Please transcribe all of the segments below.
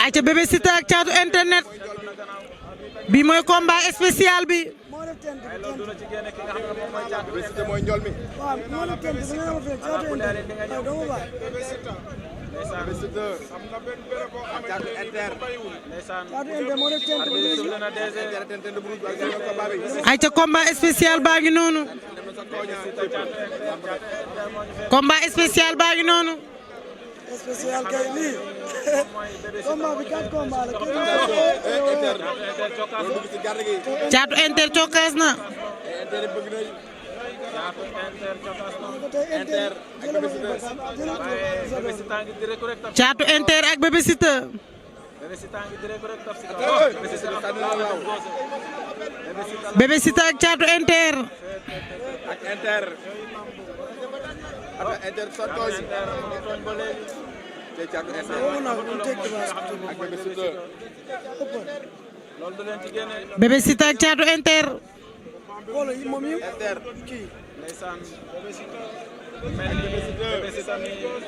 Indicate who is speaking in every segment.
Speaker 1: ayca Bébé Siteu ak Caatu Internet bi mooy combat spécial bi. ayca combat spécial baa ngi noonu. combat spécial baa ngi noonu.
Speaker 2: spécial kay lii combat bi 4 combat la.
Speaker 1: Caatu Inter cokkaas na. Caatu Inter ak Bébé Siteu. Bébé Siteu ak Caatu Inter. Bébé Siteu ak Caatu Inter.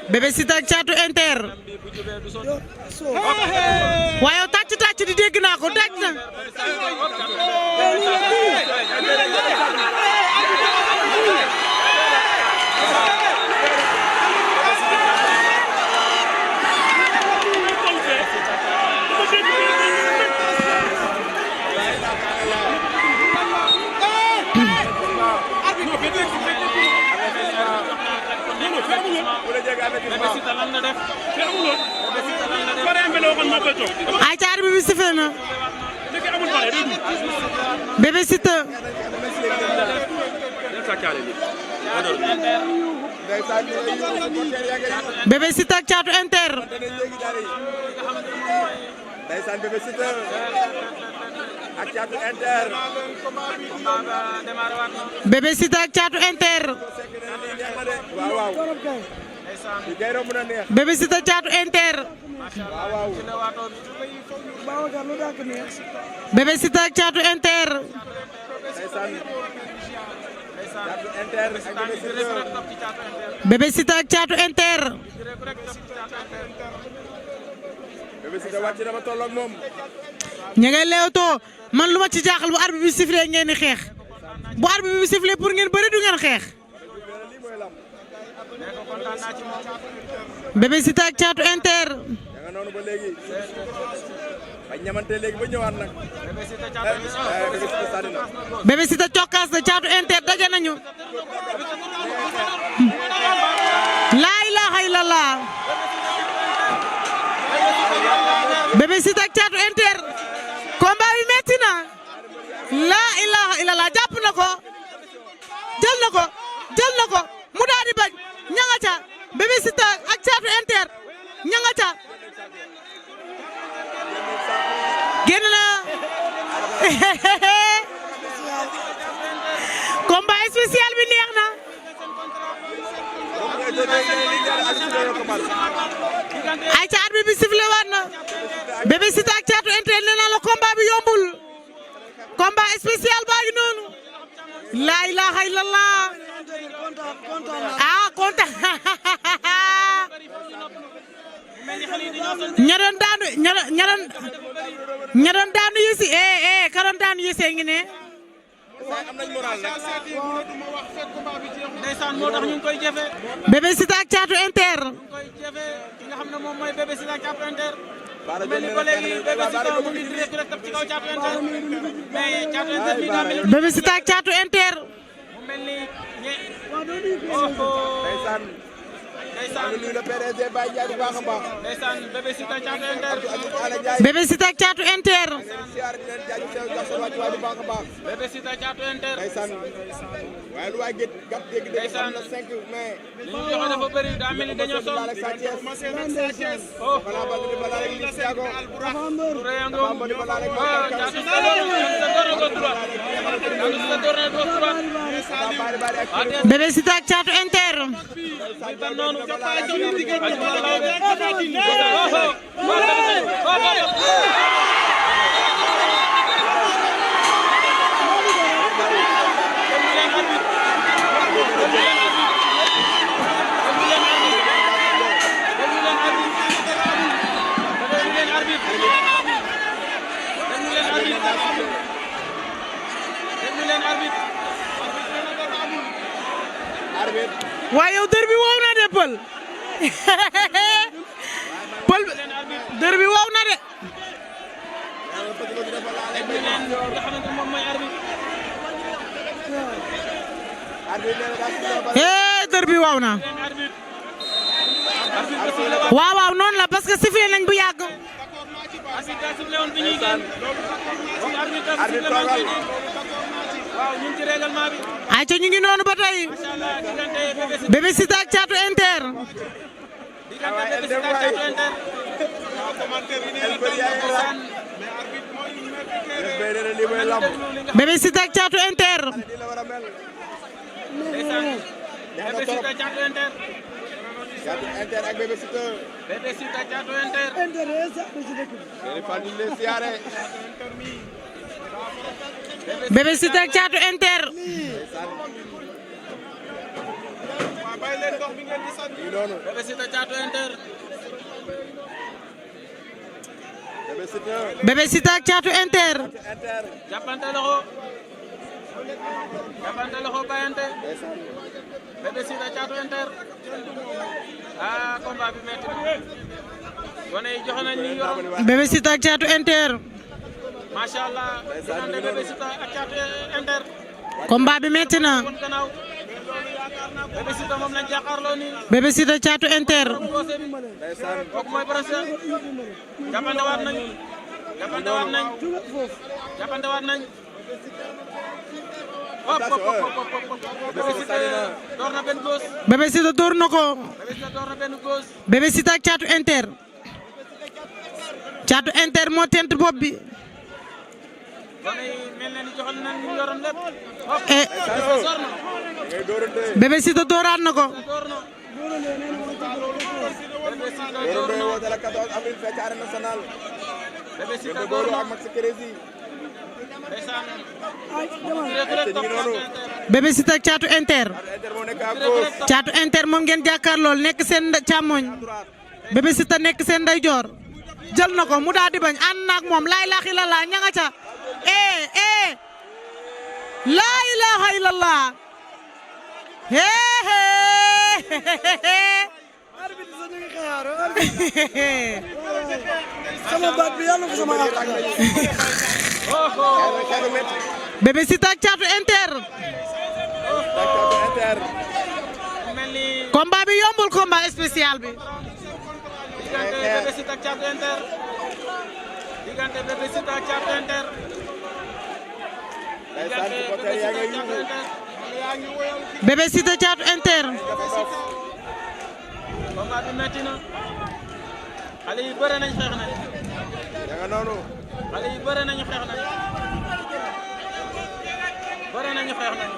Speaker 1: Bébé Siteu ak Caatu Inter. waaye yow tàcc di dégg naa ko tàcc na. ay caar bi sifflé na. Bébé Siteu. Bébé Siteu ak Caatu Inter.
Speaker 3: Bébé Siteu ak Caatu Inter.
Speaker 1: Bébé Siteu ak Caatu Inter. Bébé Siteu Caatu Inter. Bébé Siteu ak Caatu Inter. Bébé Siteu ak Caatu Inter. ña ngay leewtoo man lu ma ci jaaxal bu arbitre bi sifflé ngeen di xeex bu arbitre bi sifflé pour ngeen bëri du ngeen xeex. Bébé Siteu ak Caatu Inter. Bébé Siteu cokkaas na Caatu Inter daje nañu. laa ilaaha illallah. Bébé Siteu ak Caatu Inter. combat bi metti na. laa ilaaha illallah jàpp na ko. jël na ko jël na ko mu daal di bañ ñanga ca Bébé Siteu ak Caatu Inter ñanga ca génn na. combat spécial bi neex na. ay ca arbitre bi sifflé waat na. Bébé Siteu ak Caatu Inter nee naa la combat bi yombul. combat spécial baa ngi noonu. laa ilaaha illallah. ah kontaan. ña doon daanu yu si ka doon daanu yu see ngi ne. Bébé Siteu ak Caatu Inter. Bébé Siteu ak Caatu Inter. Bébé Siteu ak Caatu Inter. Bébé Siteu ak Caatu Inter. waaye yow dër bi wow na de pël pël dër bi wow na de dër bi wow na waaw waaw noonu la parce que sifflé nañ bu yàgg ayca ñu ngi noonu ba tey Bébé Siteu ak Thiatou Inter Bébé Siteu ak Thiatou Inter
Speaker 3: Thiatou Inter ak Bébé Siteu.
Speaker 4: Bébé Siteu ak Thiatou Inter.
Speaker 1: Bébé Siteu ak Thiatou Inter.
Speaker 4: Bébé Siteu Thiatou Inter.
Speaker 1: Bébé Siteu ak Thiatou Inter.
Speaker 4: Jàppante loxo. Jàppante loxo bayante. Bébé Siteu Thiatou Inter. Ah combat bi metti na. Gone yi joxe nañ li ñu yor.
Speaker 1: Bébé Siteu ak Thiatou Inter.
Speaker 4: Macha Allah. Diggante Bébé Siteu ak Thiatou Inter.
Speaker 1: combat bi metti na.
Speaker 4: Bébé Siteu moom lañ jàkkaarloo nii.
Speaker 1: Bébé Siteu Thiatou Inter.
Speaker 4: kooku mooy Brescia. Jàppante waat nañ. Jàppante waat nañ. Jàppante waat nañ. hop hop hop hop. Bébé Siteu door na benn gauche.
Speaker 1: Bébé Siteu door na ko.
Speaker 4: Bébé Siteu door na benn gauche.
Speaker 1: Bébé Siteu ak Thiatou Inter. Thiatou Inter moo tent bopp bi.
Speaker 4: Gone yi mel na ni joxoon nañ ñu yoroon lépp. hop door na.
Speaker 1: Bébé Siteu dooraat na ko.
Speaker 4: door na. Bébé Siteu door na. Bébé Siteu door na. ndeysaan.
Speaker 1: Bébé Siteu ak Thiatou Inter. Thiatou Inter moom ngeen jàkkaarlool nekk seen càmmoñ. Bébé Siteu nekk seen ndeyjoor. jël na ko mu daal di bañ ànd na ak moom laa ilaaha illallah ña nga ca. laa ilaaha illallah.
Speaker 2: sama baat bi yàlla ko sama
Speaker 1: Bébé Siteu ak Thiatou Inter. combat bi yombul combat spécial bi.
Speaker 4: diggante Bébé Siteu ak Thiatou Inter. diggante Bébé Siteu ak Thiatou Inter.
Speaker 1: Bébé Siteu Thiatou Inter.
Speaker 4: combat bi metti na. xale yi bëre nañ xeex nañ. xale yi bëre nañu xeex nañ. bëre nañu xeex nañ.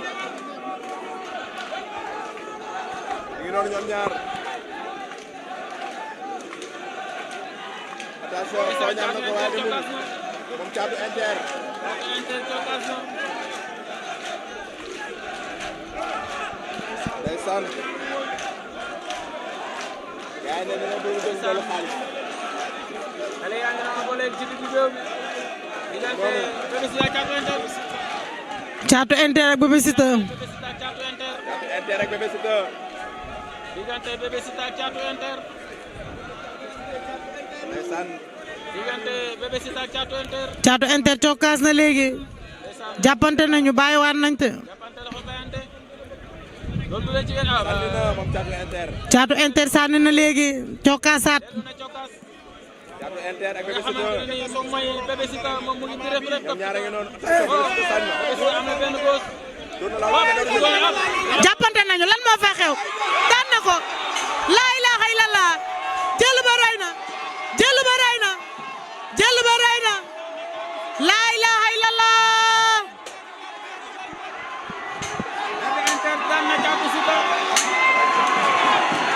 Speaker 3: ñu ngi noonu ñoom ñaar. attention soññal na ko waaye demul moom Thiatou Inter.
Speaker 4: Inter cokkaas na.
Speaker 3: ndeysaan. yaa ngi ne dina bëgg jël loolu xaalis.
Speaker 4: xale yaa ngi naan ba léegi ci diggu géew bi. diggante Bébé Siteu ak Thiatou Inter.
Speaker 1: Thiatou Inter ak Bébé Siteu.
Speaker 4: Bébé Siteu ak Thiatou Inter.
Speaker 3: Thiatou Inter ak Bébé Siteu.
Speaker 4: diggante Bébé Siteu ak Thiatou Inter.
Speaker 3: ndeysaan.
Speaker 4: diggante Bébé Siteu ak Thiatou Inter.
Speaker 1: Thiatou Inter cokkaas na léegi. jàppante nañu bàyyiwaat nañ te.
Speaker 4: jàppante loxo bayante. loolu du leen ci gën a
Speaker 3: sànni na moom Thiatou Inter.
Speaker 1: Thiatou Inter sànni na léegi cokkaasaat.
Speaker 4: na cokkaas.
Speaker 3: Thiatou Inter ak Bébé
Speaker 4: nga xamante
Speaker 3: Siteu.
Speaker 4: ni moom mooy Bébé Siteu moom mu ngi direct rek
Speaker 3: ñoom ñaar a ngi noonu.
Speaker 4: Bébé Siteu am na benn gauche.
Speaker 3: doon na la wax
Speaker 1: jàppante nañu lan moo fa xew daan na ko